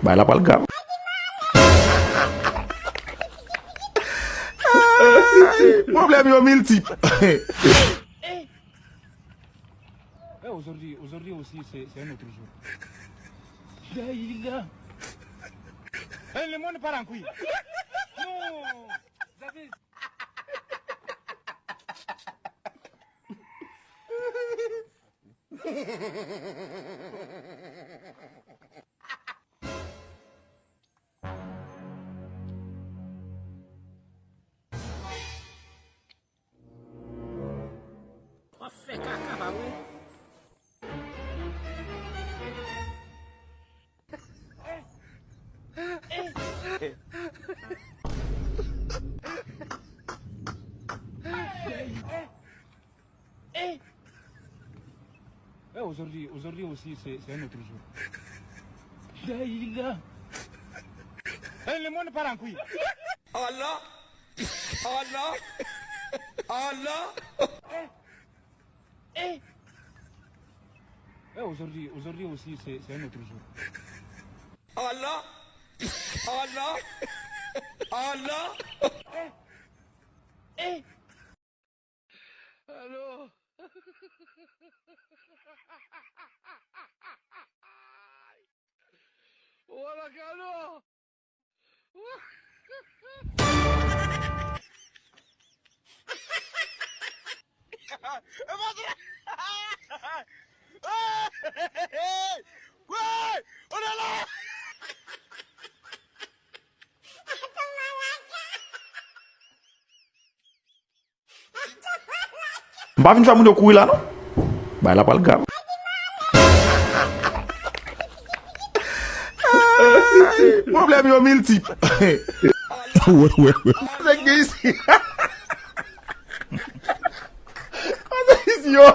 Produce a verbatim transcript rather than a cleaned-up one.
Bagay la pral grav. Ay, pwoblèm yo miltip. Eh, aujourd'hui, aujourd'hui aussi, c'est, c'est un autre jour. Daïla. Eh, le monde part en couille. Non. W ap fè kaka, pa vre? Eh, aujourd'hui, aujourd'hui aussi, c'est, c'est un autre jour. Daïla. Eh, le monde part en couille. Oh non! Oh non! Oh non! Eh, eh. Eh, aujourd'hui, aujourd'hui aussi, c'est, c'est un autre jour. Oh non! Oh non! Oh non! Eh, eh. Allô? Wala kano! M pa vin fè moun yo kouri la, non. Bagay la pral grav. Ay, pwoblèm yo miltip. Wè, wè, wè. Nèg gen isi. Nèg isi, yo.